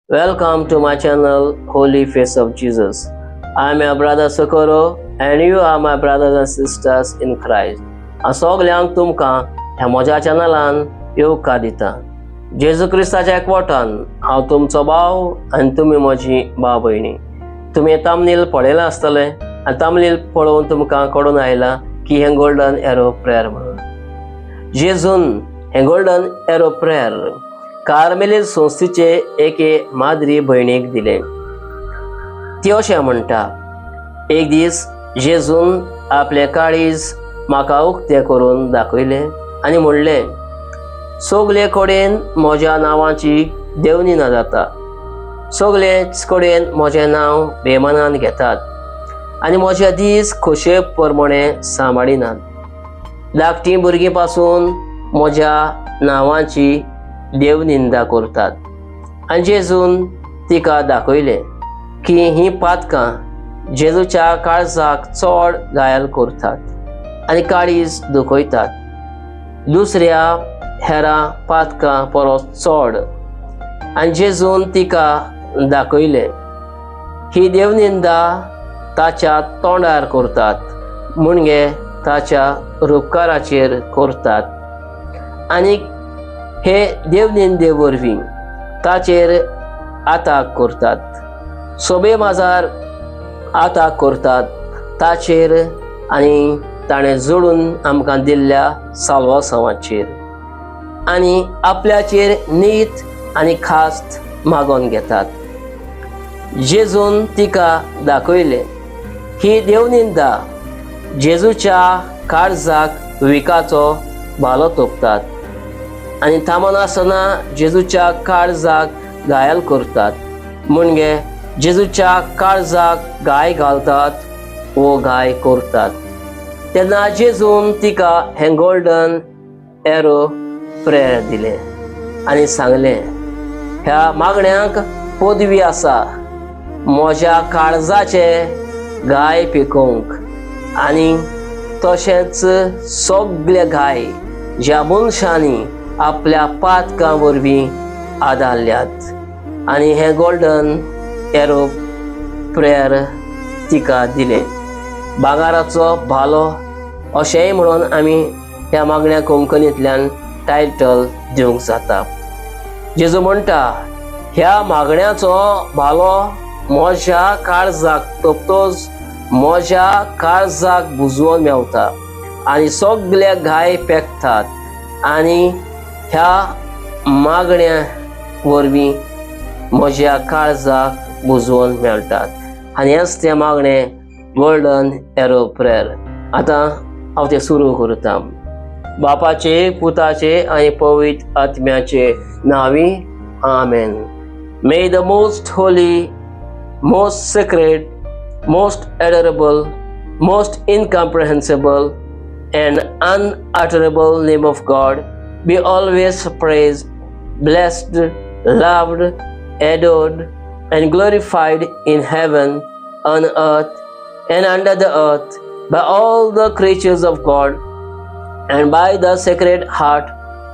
Welcome to my channel Holy Face of Jesus. I am your brother Socorro and you are my brothers and sisters in Christ. हांव सगल्यांक तुमकां ह्या म्हज्या चॅनलान येवकार दिता. जेजू क्रिस्ताच्या एकवटान हांव तुमचो भाव आनी तुमी म्हजी भाव भयणी. तुमी तमनील पळयलां आसतलें आनी तमनील पळोवन तुमकां कळून आयलां की हें गोल्डन एरो प्रेयर म्हणून. जेजून हें गोल्डन एरो प्रेयर कार्मेलीन संस्थेचे एके माद्री भयणीक दिलें. ती अशें म्हणटा, एक दीस जेजून आपलें काळीज म्हाका उक्तें करून दाखयलें आनी म्हणलें, सगले कडेन म्हज्या नांवाची देवनिंदा जाता, सगलेच कडेन म्हजें नांव बेमानान घेतात आनी म्हजे दीस खोशये प्रमाणे सांबाळिनात. धाकटीं भुरगीं पासून म्हज्या नांवाची देवनिंदा करतात. आनी जेजून तिका दाखयलें की हीं पातकां जेजूच्या काळजाक चड घायल करतात आनी काळीज दुखयतात, दुसऱ्या हेरां पातकां परस चड. आनी जेजून तिका दाखयलें ही देवनिंदा ताच्या तोंडार करतात, म्हणजे ताच्या रुपकाराचेर करतात आनी हे देवनिंदे वरवीं ताचेर आताक करतात, सोबे माजार आताक करतात ताचेर आनी ताणें जोडून आमकां दिल्ल्या साल्वासांवाचेर आनी आपल्याचेर नीत आनी खास्त मागोवन घेतात. जेजून तिका दाखयलें ही देवनिंदा जेजूच्या काळजाक विकाचो भालो तोपतात आनी थांबनासतना जेजूच्या काळजाक घायल करतात, म्हणजे जेजूच्या काळजाक घाय घालतात वो घाय करतात. तेन्ना जेजून तिका हें गोल्डन एरो प्रेयर दिलें आनी सांगलें, ह्या मागण्यांक पदवी आसा म्हज्या काळजाचे घाय पिकोवंक आनी तशेंच सगळे घाय ज्या मनशांनी आपल्या पातकां वरवीं आदारल्यात. आनी हें गोल्डन एरो प्रेयर तिका दिलें. भांगराचो भालो अशेंय म्हणून आमी ह्या मागण्या कोंकणींतल्यान टायटल दिवंक जाता. जेजू म्हणटा, ह्या मागण्याचो भालो म्हज्या काळजाक तोपतोच म्हज्या काळजाक बुजोवन मेवता आनी सगळे घाय पेकतात आनी ह्या मागण्या वरवीं म्हज्या काळजाक बुजोवन मेळटात. आनी हेंच तें मागणें गोल्डन एरो प्रेयर. आतां हांव तें सुरू करता. बापाचे, पुताचे आनी पवित्र आत्म्याचे नांवी आमेन. May the most holy, most sacred, most adorable, most incomprehensible and unutterable name of God be always praised, blessed, loved, adored, and glorified in heaven, on earth, and under the earth by all the creatures of God, and by the Sacred Heart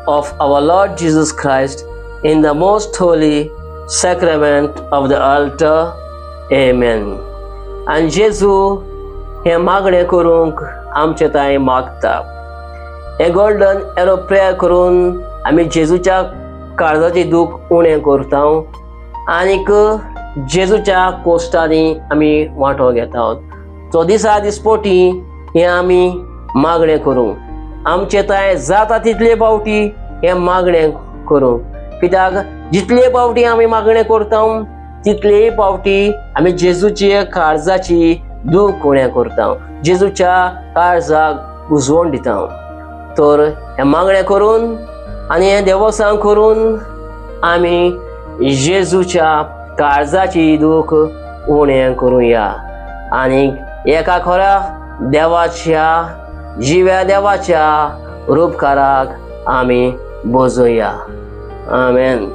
of our Lord Jesus Christ in the most holy sacrament of the altar. Amen. आनी जेजू हें मागणें करूंक आमचे तांय मागता. हें golden arrow prayer करून आमी जेजूच्या काळजाची दूख उणें करता आनीक जेजूच्या कोश्टांनी आमी वांटो घेता. तो दिसा दिसपोटी हें आमी मागणें करूंक आमचे तांय जाता तितले फावटी हें मागणें करूंक, कित्याक जितले फावटी आमी मागणें करता तितले फावटी आमी जेजूच्या काळजाची दूख उणें करता, जेजूच्या काळजाक बुजवण दिता. तर हें मागणें करून आनी हें देवसांव करून आमी जेजूच्या काळजाची दूख उणें करुया आनी एका खऱ्या देवाच्या जिव्या देवाच्या रुपकाराक आमी बजोया. आमेन.